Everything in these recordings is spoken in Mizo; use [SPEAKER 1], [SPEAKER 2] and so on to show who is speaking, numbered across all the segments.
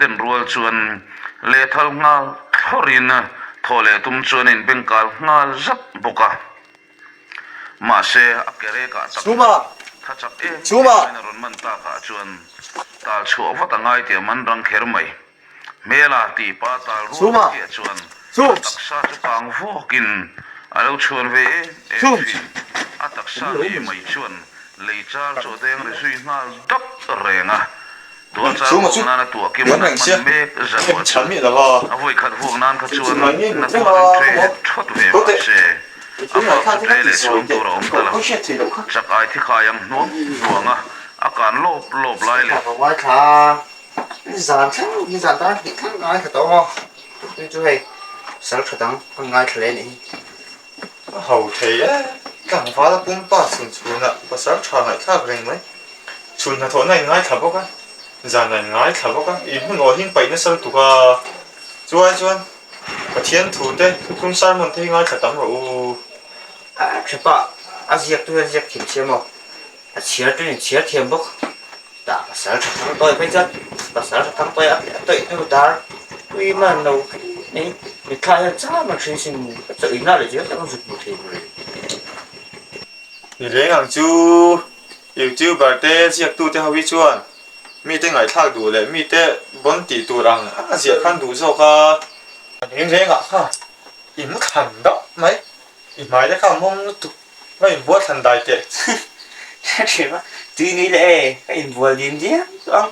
[SPEAKER 1] den rual chuan lehthal nghal thlawrhin thaw leh tum chuan a inbengkal nghal zat bawk a. Mahse, a ke rekah tak mai tha chak em em maiin a rawn man takah chuan tal chhuah vat a ngai tih a man rang kher mai. Hmela tih pa tal rual chiah chuan a taksa chu kang vawkin a lo chhuan ve em em thin. A taksa ngei mai chuan lei char chu a deng ri zui nghal dap reng a. Tual char vuak nan a tuah kim a hman mek zan chu a vawi khat vuak nan kha chuan na tuarin ṭe het ṭhawt ve mah se a bak chu ṭe leh chhuang tur a awm ta lo. Chak ai thi khai ang hnuang hnuang a, a kan lawp lawp lai leh.
[SPEAKER 2] Nizan thleng nizan tan hnih thleng ka ngaithla tawh maw? Tui chu hei sal tha dang ka ngaithla leh anih hi.
[SPEAKER 3] A ho thei e, tlangval a pumpa chhun chhunah pasal tha ngaihthlak reng mai. Chhun hnathawhna in ngaithla bawk a, zan ah in ngaithla bawk a, in hmun aw hi in paih nasa lutuk a. Chuai chuan Pathian thu te thuthlung sermon te hi ngaithla tam rawh u.
[SPEAKER 2] A thepa a ziak tu hian ziak thiam sia maw? A chhiar tu in chhiar thiam bawk. Tah pasal tha thang tawi phei chuan pasal tha thang tawi a tawih hnu dar tui man lo mai mitthla hian cham an hrin sin ka chaw inah leh zel tak an zut hmu thei mai.
[SPEAKER 3] Ni reng ang chu youtuber te ziaktu te ho hi chuan mite ngaihthlak duh leh mite bawn tih tur ang a ziah khan duh zawk a. Reng reng ah kha i mu thlan deuh mai i hmai te kha a mawm lutuk. Ka inbual thlan dai teh.
[SPEAKER 2] Hre thin a, tui ni leh e, ka inbual dim diam tawh ang.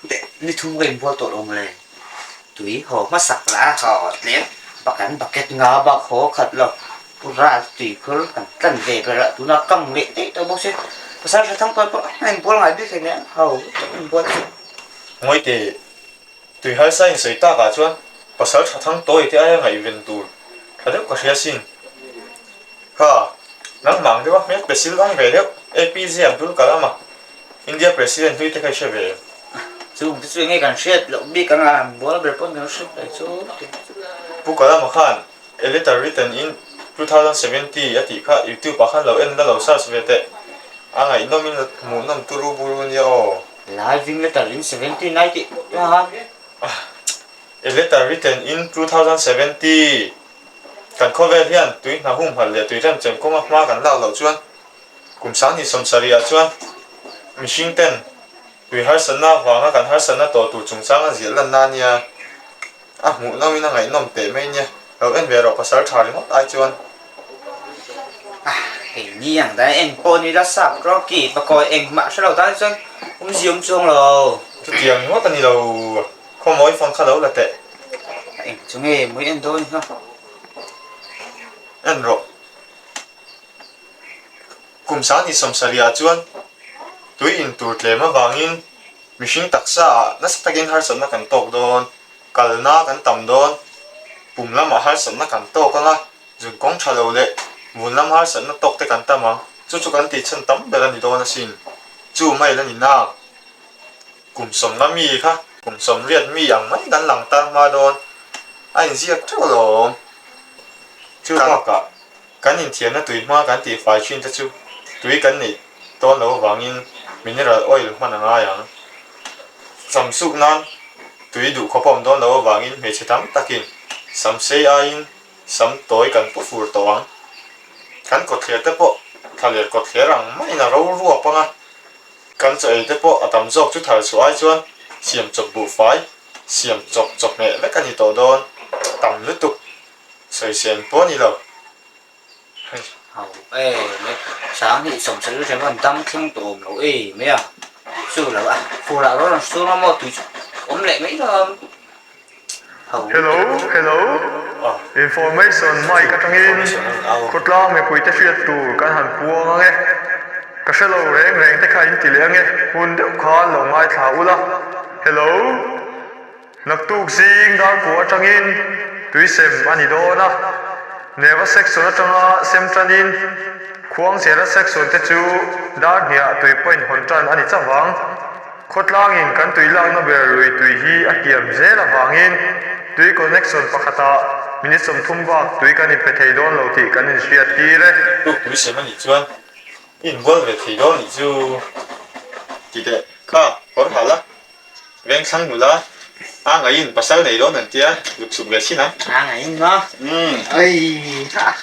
[SPEAKER 2] Teh ni thum ka inbual tawh lo mawle. Tui haw hmasak lah a haw tlem bakan bucket nga bak haw khat lo. Pu Ral tui khur kan tlan ve ber a, tunah kang leh daih tawh bawk se. Pasal tha thang pawh a inbual ngai bik hlei nen ho tawh inbual chu.
[SPEAKER 3] Ngawi teh, tui harsa insawi takah chuan pasal tha thang tawi te aia ngaihven tur tha deuh ka hria sin. Kha, nangmah ang deuh a hmel pe sil vang ve deuh, APJ Abdul Kalam a India President hlui te kha i hre ve em?
[SPEAKER 2] Chung te chu enge kan hriat loh bik ang a, bual ber pawn kan hre ve chu ti.
[SPEAKER 3] Pu Kalam a khan a letter written in 2070 a tih kha YouTube ah khan lo en la lo search ve teh, a ngaihnawm in hmuhnawm turu buru nia aw.
[SPEAKER 2] Living letter in 79 tih khan.
[SPEAKER 3] A letter written in 2070. Kan khawvel hian tui hna humhalh leh tui remchem kawnga hma kan lak loh chuan kum sanghnih sawmsarih ah chuan mihring ten tui harsatna avanga kan harsatna tawh tur chungchang a ziah lanna a nia. A hmuhnawm in a ngaihnawm teh mai nia. Lo en ve rawh pasal tha ringawt ai chuan.
[SPEAKER 2] Hei ni ang dan eng pawh ni la sap Rocky pakawi engmah hre lo tan chuan awmzia awm chuang lo.
[SPEAKER 3] Chutiang ringawt a ni lo. Khawmawi fang kha lo la teh.
[SPEAKER 2] A eng chu nge mawi en dawn kha.
[SPEAKER 3] En rawh. Kum sangni sawmsarih ah chuan tui in tur tlem avangin mihring taksa ah nasa takin harsatna kan tawk dawn, kalna kan tam dawn, pum lamah harsatna kan tawk anga zun kawng tha lo leh vun lam harsatna tawk te kan tam ang, chu chu kan tih chhan tam ber a ni dawn asin. Chu mai la ni nang. Kum sawmna mi kha kum sawmriat mi ang mai kan lang tar hma dawn a inziak teuh alawm. Chu bakah kan inthiamna tui hma kan tih fai thin te chu tui kan neih dawn loh avangin mineral oil hman a ngai ang. Sam suk nan tui duh khawp a awm dawn loh avangin hmeichhe tam takin sam sei aiin sam tawi kan pu fur tawh ang. Kan kawtthler te pawh thlaler kawtthler ang maiin a ro ruap ang a. Kan chaw ei te pawh a tam zawk chu thar chhuah ai chuan siam chawp buhfai, siam chawp chawhmeh vek a ni tawh dawn, tam lutuk sawisel pawh a ni lo. Hei.
[SPEAKER 2] Hau e mai, Sanghnih sawmsarih reng an dam thleng tawh awm lo e mai a, chu lo a, fur ah rawn sur a maw tui chu awm leh mai lo.
[SPEAKER 4] Hello hello information mic atangin khawtlang mipuite hriat tur kan han puang ang e. Ka hre lo reng reng te kha in ti leh ang e, hun deuh khan lo ngaithla ula. Hello naktuk zing darkua atangin tuisem a ni dawn a, Neva section atanga sem tanin Khuangchera section te chu dar hniah tui point hawn tan a ni chauh vang. Khawtlangin kan tui lakna ber lui tui hi a kiam zel avangin tui connection pakhatah minute 30 bak tui kan inpe thei dawn lo tih kan inhriat tir e.
[SPEAKER 3] Tuk tui sem a nih chuan i inbual ve thei dawn nih chu ti teh kha kawr hal a, vengthlang nula. A ngaiin pasal nei dawn an tia, zuk chhuk ve chin ang.
[SPEAKER 2] A ngaiin maw?
[SPEAKER 3] Umm.
[SPEAKER 2] Oi ha.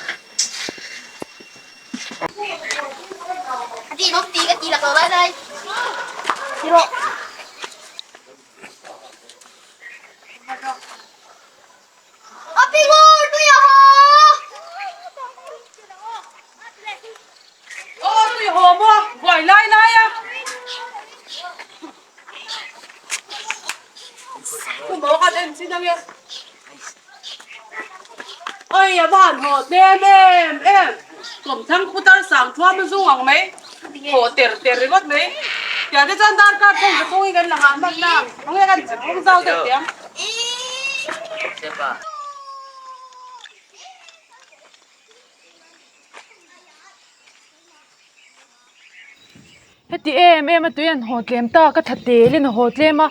[SPEAKER 5] Heti em em a tui an haw tlem ta ka tha telin a haw tlem a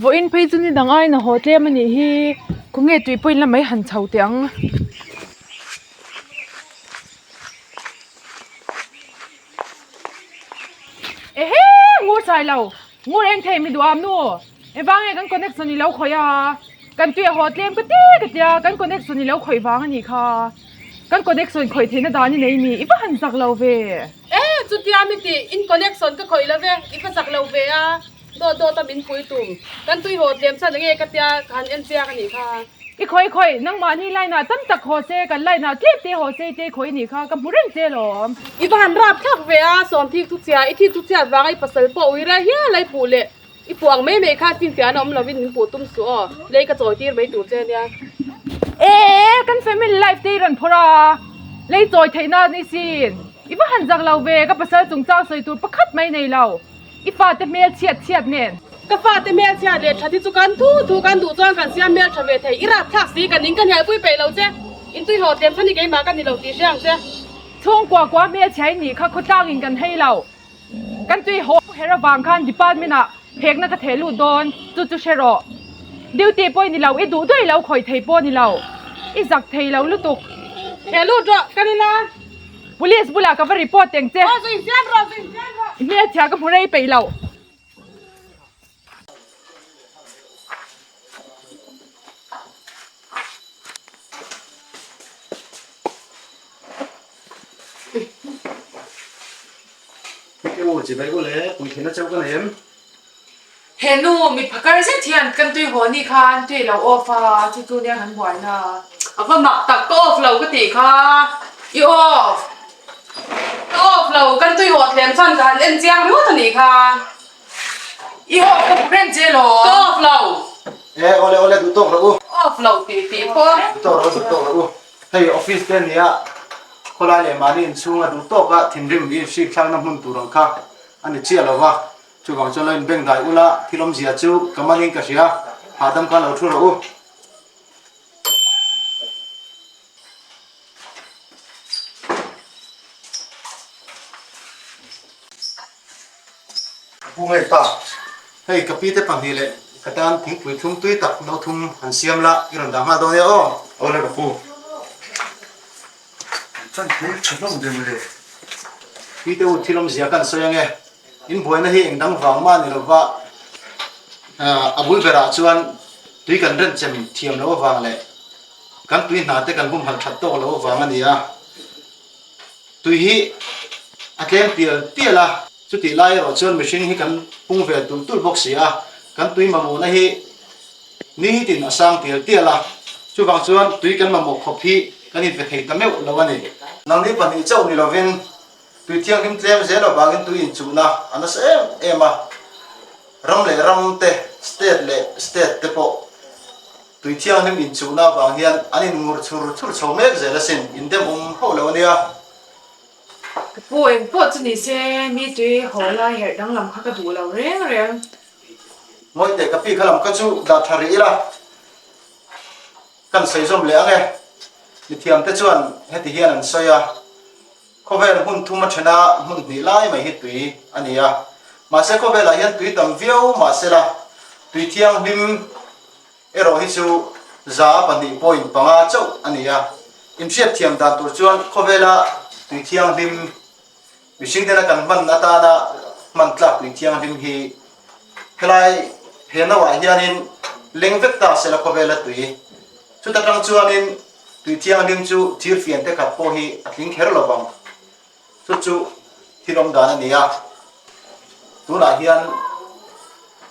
[SPEAKER 5] vawiin phei chu ni dang aiin a haw tlem a nih hi khawnge tui pawhin la mai han chho teh ang. Ehe ngur sai lo ngur eng thei mi duh am nu engvang nge kan connection i lo khawih a kan tui a haw tlem ka ti ka tia kan connection i lo khawih vang a nih kha kan connection khawih theihna dan i nei mi i va han zak lo ve.
[SPEAKER 6] E chutia mi tih in connection ka khawih lo ve i va zak lo ve a dawt dawt a min pui tum kan tui haw tlem chuan enge ka tia ka han en chiang a nih kha.
[SPEAKER 5] I khawih khawih, nangmahni line ah tam tak haw se, kan line ah tlem te haw se i te khawih nih kha, ka hmu reng che lawm.
[SPEAKER 6] I va han rap thlak ve a, sawm thik chu chhia, i thik chu chhiat vanga i pasal pawh ui reh hial a i puh leh i puh ang mai mai khan finfiah an awm lovin min puh tum suh aw, lei ka chawi tir mai tur che nia.
[SPEAKER 5] E, kan family life te i rawn phawrh a, lei chawi theihna ni sin, i va han zak lo ve, ka pasal chungchang sawi tur pakhat mai nei lo. I fate hmel chhiat chhiat nen.
[SPEAKER 6] Ka fate hmel chhiat leh that hi chu kan thu thu kan duh chuan kan siam hmel tha ve thei. I rapthlak si ka ning ka hnialpui peih lo che. In tui haw tlem chhan hi keimah ka ni lo tih hria ang che.
[SPEAKER 5] Chhungkua kua hmel chhia in nih kha khawtlang in kan hei lo. Kan tui haw her avang khan department ah phekna ka theh lut dawn chu chu hre rawh. Duty pawh i ni lo i duh duai lo khawih thei pawh ni lo. I zak thei lo lutuk.
[SPEAKER 6] Theh lut rawh kan ila.
[SPEAKER 5] Police bulah ka va report eng che.
[SPEAKER 6] Aw zui chian rawh zui chian rawh.
[SPEAKER 5] I hmelchhia ka hmu rei peih lo. He nu mi phakar zet hian kan tui haw ni khan tui lo off a, chu chu nia kan buaina.
[SPEAKER 6] A va mak tak ka off lo ka tih kha. I off. Ka off lo kan tui haw thlem chuan ka han en chiang ringawt a nih kha.
[SPEAKER 5] I off ka hmu reng che lo.
[SPEAKER 6] Ka off lo.
[SPEAKER 7] E awle awle duh tawk rawh u.
[SPEAKER 6] Off lo tih tih pawh.
[SPEAKER 7] Duh tawk rawh u duh tawk rawh u. Hei office te nia khawlai leh mahni inchhunga duh tawka thinrim inhrik thlakna hmun tur ang kha a ni chiah lo va. Chuvang chuan lo inbeng dai ula, thil awmzia chu ka manin ka hria, hahdam khan lo thu rawh u. Ka pu ngei pa, hei ka pi te pahnih leh ka tan thingpui thlum tui tak no thum han siam la, i rawn dah nghal dawn nia aw.
[SPEAKER 4] Awle ka pu. Chuan hmel tha hlawm ve mawle.
[SPEAKER 7] Pi te u thil awmzia kan sawi ange. In buaina hi eng dang vang mah ni lova a bul berah chuan tui kan renchem thiam loh avang leh kan tui hna te kan humhalh that tawk loh avang a ni a. Tui hi a tlem tial tial a, chutih lai erawh chuan mihring hi kan pung ve tulh tulh bawk si a, kan tui mamawhna hi Nitin a sang tial tial a, chuvang chuan tui kan mamawh khawp hi kan inpe thei ta meuh lo a ni. Nangni pahnih chauh ni lovin tui thianghlim tlem zel avangin tui inchuhna a nasa em em a, ram leh ram te, state leh state te pawh tui thianghlim inchuhna avang hian an inngur chhur chhur chho mek zel asin, indem awm hauh lo a nia.
[SPEAKER 5] Ka pu eng pawh chu ni se, mi tui haw lai herh danglam kha ka duh lo reng reng.
[SPEAKER 7] Ngawi teh ka pi kha lam kha chu dah tha rih ila, kan sawi zawm leh ang e. Mithiam te chuan heti hian an sawi a, khawvel hmun thum a then a, hmun hnih lai mai hi tui a ni a. Mahse khawvelah hian tui tam viau mahsela tui thianghlim erawh hi chu 2.5 chauh a ni a. Inhriat thiam dan tur chuan khawvela tui thianghlim Mihring tena kan hman atana hman tlak tui thianghlim hi helai he nauah hianin leng vek ta sela khawvela tui. Chuta tang chuanin tui thianghlim chu thir fian te khat pawh hi a tling kher lo vang. Chu chu thil awm dan a ni a. Tunah hian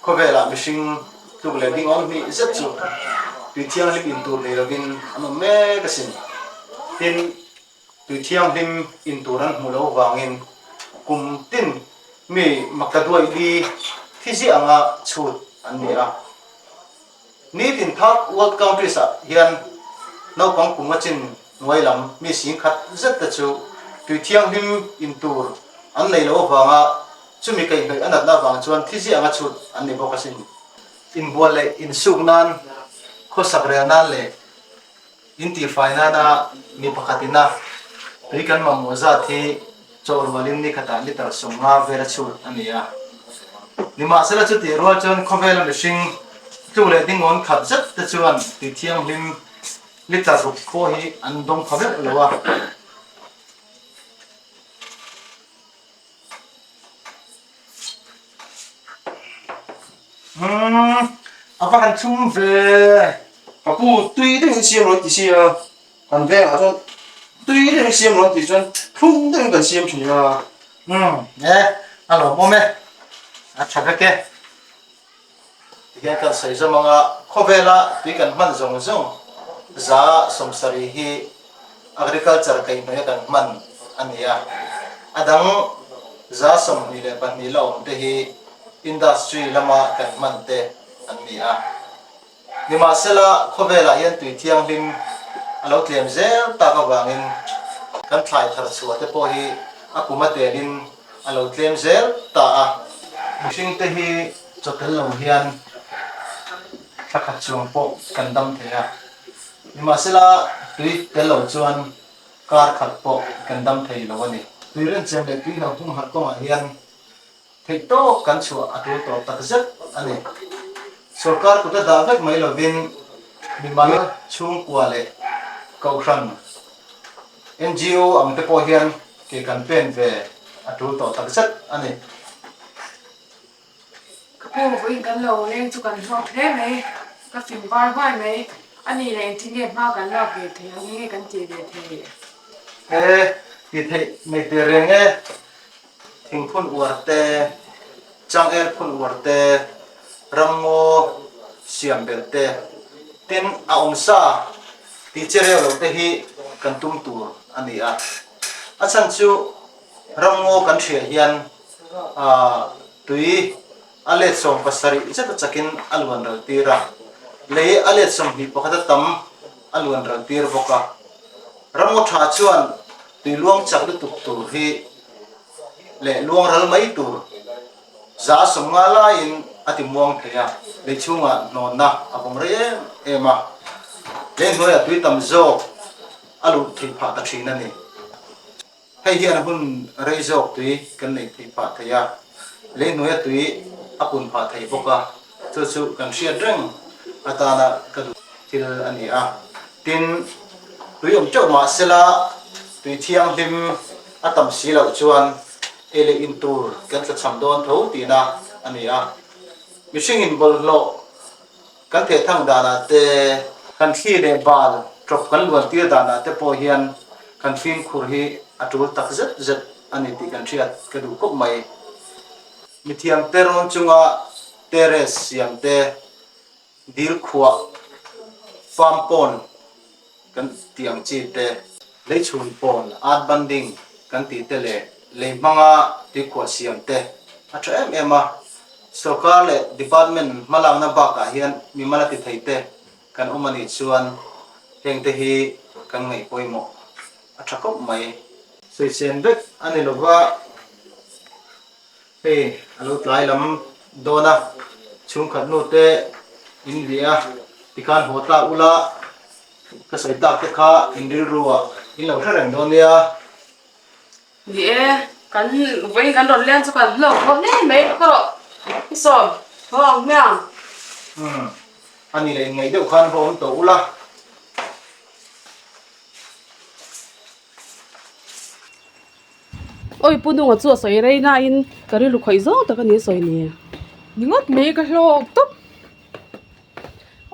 [SPEAKER 7] khawvelah mihring tluk leh ding awm hnih zet chu tui thianghlim in tur nei lovin an awm mek asin. Tin, tui thianghlim in tur an hmuh loh vangin kum tin mi maktaduai li thi ziah anga chhut an ni a. Nitin third world countries ah hian naupang kum a chin hnuai lam mi sing khat zet te chu tui thianghlim in tur an nei loh avanga chumi kaihhnawih a natna avang chuan thi ziah anga chhut an ni bawk asin. Inbual leh insuk nan, khawsak rel nan leh In tihfai nana mi pakhat ina tui kan mamawh zat hi chaw rualin ni khatah litre 50 vel a chhut a ni a. Nimahsela chutih rual chuan khawvela mihring tluk leh dingawn khat zet te chuan tui thianghlim litre ruk pawh hi an dawng pha meuh lo a. Umm a va han chhum ve.
[SPEAKER 8] Ka pu tui deuhin siam rawn ti sia, kan vengah chuan tui deuhin siam rawn tih chuan thlum deuhin kan siam thin a.
[SPEAKER 7] Umm e a lawmawm e, a tha vek e. Tihian kan sawi zawm anga khawvela tui kan hman zawng zawng 70% hi agriculture kaihhnawih a kan hman a ni a, a dang 22% la awm te hi industry lama kan hman te an ni a. Nimahsela khawvelah hian tui thianghlim a lo tlem zel tak avangin kan thlai thar chhuah te pawh hi a kum a telin a lo tlem zel ta a. Mihring te hi chaw tel lo hian thla khat chuang pawh kan dam thei a, nimahsela tui tel lo chuan kar khat pawh kan dam thei lo a ni. Tui renchem leh tui hlo humhalh kawngah hian theih tawk kan chhuah a tul tawh tak zet a ni. Sorkar kut a dah vek mai lovin mimal chhungkua leh kohhran NGO ang te pawh hian ke kan pen ve a tul tawh tak zet a ni.
[SPEAKER 5] Ka pu vawiin kan lo leng chu kan hlawk hle mai, ka fing var huai mai. A nih leh engtin nge hma kan lak ve theih ang, enge kan tih ve theih?
[SPEAKER 7] He ti theih nei teh reng e, thing phun uar te, changel phun uar te, ramngaw siam belh te, tin a awmsa tih che reu lo te hi kan tum tur a ni a. A chhan chu ramngaw kan hriah hian tui a let 70 zet a chakin a luan ral tir a, lei a let 21 a tam a luan ral tir bawk a. Ramngaw tha chuan tui luang chak lutuk tur hi leh luang ral mai tur 50% laiin a ti muang thei a, lei chhungah hnawnna a vawng rei em em a, lei hnuaiah tui tam zawk a luh theih phah ta thin a ni. Hei hian hun rei zawk tui kan neih theih phah thei a, lei hnuaia tui a pun phah thei bawk a, chu chu kan hriat reng atana ka duh thil a ni a. Tin, tui awm teuh mah sela tui thianghlim a tam si loh chuan ei leh in tur kan tlachham dawn tho tihna a ni a. Mihringin bawlhhlawh Kan thehthang danah te, kan thli leh bal ṭawp kan luan tir danah te pawh hian kan fimkhur hi a ṭul tak zet zet a ni tih kan hriat ka duh khawp mai. Mithiam te rawn chunga terrace siam te, dil khuah, farm pond kan tih ang chi te, lei chhun pond, earth bunding kan tih te leh lei hmanga tuikhuah siam te a ṭha em em a. Sorkar leh department hmalakna bakah hian mimal a ti thei te kan awm a nih chuan heng te hi kan ngaih pawimawh a tha khawp mai. Sawichen vek a ni lova, hei a lo tlai lam dawn a, chhungkhat nu te in liah a, tikhan haw tlak ula ka sawi tak te kha in rilru ah in lo hre reng dawn nia.
[SPEAKER 6] Ni e, kan vawiin kan rawn leng chu kan hlawk hlawk hle mai ka rawh i sawm haw ang hmiang.
[SPEAKER 7] Umm, a ni leh inngaih deuh khan va awm tawh ula.
[SPEAKER 6] Awi Pu Nunga chu a sawi rei nain ka rilru khawih zawng tak a ni a sawi ni.
[SPEAKER 5] Ni ngawt mai ka hlawk tawp.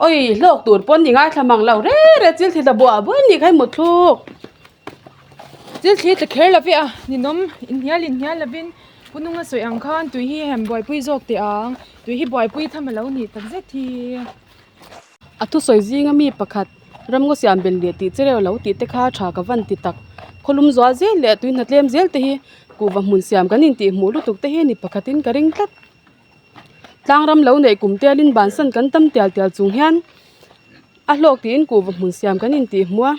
[SPEAKER 6] Oi, hlawk tur pawn ni ngaithla mang lo re re chil thli tla buah buai ni kha i mutthluk.
[SPEAKER 5] Chil thli tla kher lo ve a, ninawm inhnial inhnial lovin Pu Nunga sawi ang khan tui hi hem buaipui zawk teh ang, tui hi buaipui tham a lo nih tak zet hi.
[SPEAKER 6] A thusawi zinga mi pakhat ramngaw siam bel leh tih che reuh lo tih te kha tha ka van ti tak. Khawlum zual zel leh tui hna tlem zel te hi kuhva hmun siam kan intih hmuh lutuk te hi ni pakhatin ka ring tlat. Tlangram lo neih kum telin bansan kan tam tial tial chung hian a hlawk tiin kuhva hmun siam kan intih hmuh a,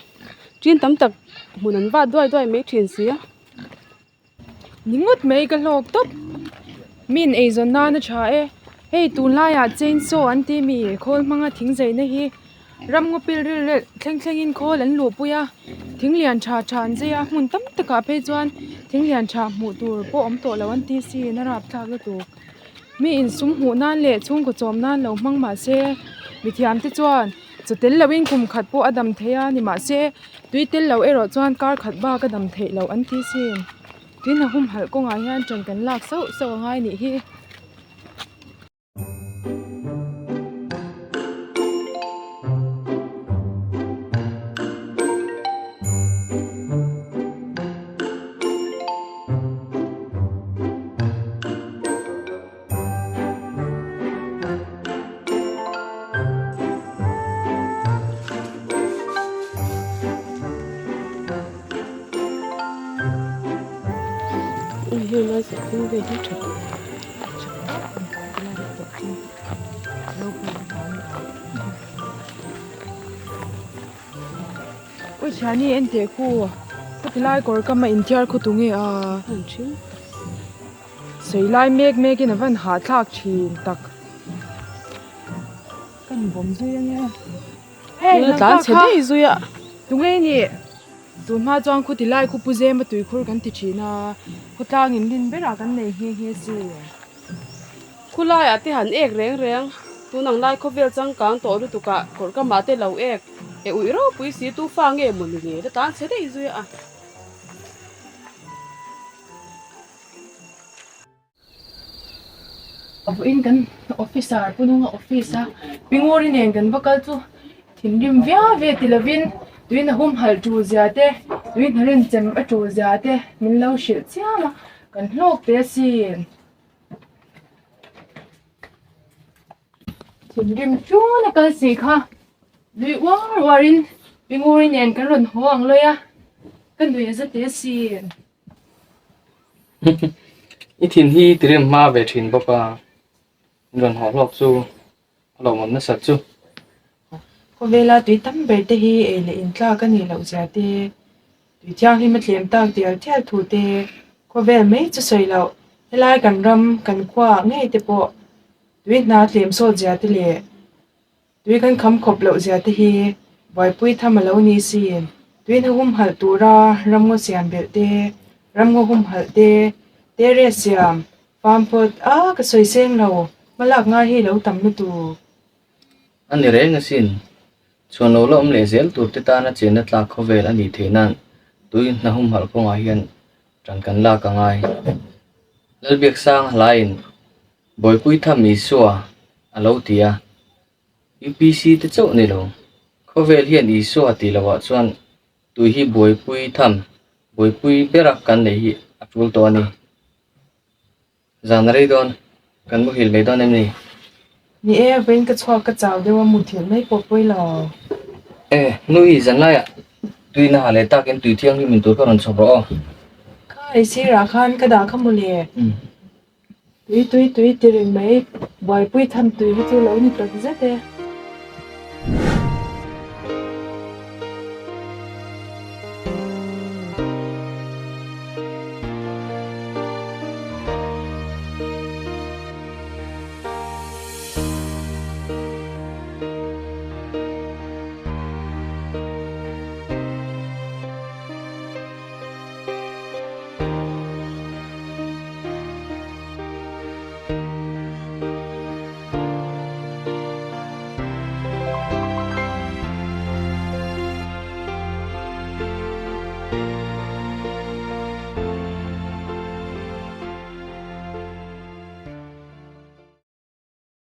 [SPEAKER 6] chin tam tak hmun an vat duai duai mai thin si a.
[SPEAKER 5] Ni ngawt mai ka hlawk tawp min eizawn nan a tha e hei tunlaiah chainsaw an tih mi khawl hmanga thing zaina hi ramngaw pil ril rel thleng thlengin khawl an luhpui a thing lian tha tha an zai a hmun tam takah phei chuan thing lian tha hmuh tur pawh awm tawh lo an tih sin a rapthlak lutuk mi insum hmuh nan leh chhungkaw chawm nan lo hmang mahse mithiam te chuan. Chaw tel loin kum khat pawh a dam thei a ni mahse tui tel lo erawh chuan kar khat bak a dam theih loh an ti sin. Tuina humhalh kawngah hian ṭan kan lak sauh sauh a ngai nih hi. Ui thiani en teh khu khawti lai kawr kam a inthiar khaw tu nge a Sawi lai mek mek in a van hahthlak thin tak. Ka ni bawm zui ange. Hei
[SPEAKER 6] Tuna tlan chhe daih zui a.
[SPEAKER 5] Tunge i nih? Tun hma chuan khuti lai khu pu zema tuikhur kan ti thin a, khawtlang in rin berah kan nei nghe nghe si.
[SPEAKER 6] Khulaiah te han ek reng reng, tun ang lai khawvel changkang tawh lutukah kawrhkamah te lo ek e uih ropui si tu fa nge maw ni le, la tlan chhe daih zui a.
[SPEAKER 5] Vawiin kan officer pu nunga office a pinguri nen kan va kal chu thinrim viau ve ti lovin tuina humhalh tul zia te tuina renchem a tul zia te min lo hrilh chiam a kan hlawk teh asin. Thinrim ṭun a kal si kha nui uar uarin pinguri nen kan rawn haw ang lawi a ka nui a za teh asin.
[SPEAKER 9] I thin hi tirim hma ve thin bawk a, in rawn haw hlawk chu a lawmawm nasat chu.
[SPEAKER 5] Khawvela tui tam ber te hi ei leh in tlak a nih loh zia te, tui thianghlim a tlem tak dial dial thu te, khawvel mai chu sawi loh, helai kan ram, kan khuaah ngei te pawh tui hna tlem sawt zia te leh Tui kan kham khawp loh zia te hi buaipui tham a lo ni sin. Tui hna humhalh tura ramngaw siam belh te, ramngaw humhalh te, terrace siam, farm phawt a ka sawi seng lo, hmalak ngai hi lo tam lutuk.
[SPEAKER 9] A ni reng asin. Chhuan lo la awm leh zel tur te tana chenna tlak khawvel a nih theih nan tui hna humhalh kawngah hian ṭan kan lak a ngai. Lalbiaksang hlaiin Bawipui tham Isua a lo ti a, UPC te chauh ni lo, khawvel hian Isua tih lohah chuan tui hi buaipui tham, buaipui bera kan neih hi a tul tawh a ni. Zan a rei dawn, kan muhil mai dawn em ni?
[SPEAKER 5] Ni e, vawiin ka chhuak ka chau deuh a, muthilh mai pawh pawi lo.
[SPEAKER 9] E, nu hi zan laiah tui na ha leh takin tui thianghlim in tur ka rawn chhawp rawh aw.
[SPEAKER 5] Kha i sirah khan ka dah kha mawle. Tui tui tui ti reng mai, buaipui tham tui hi chu lo ni tak zet e.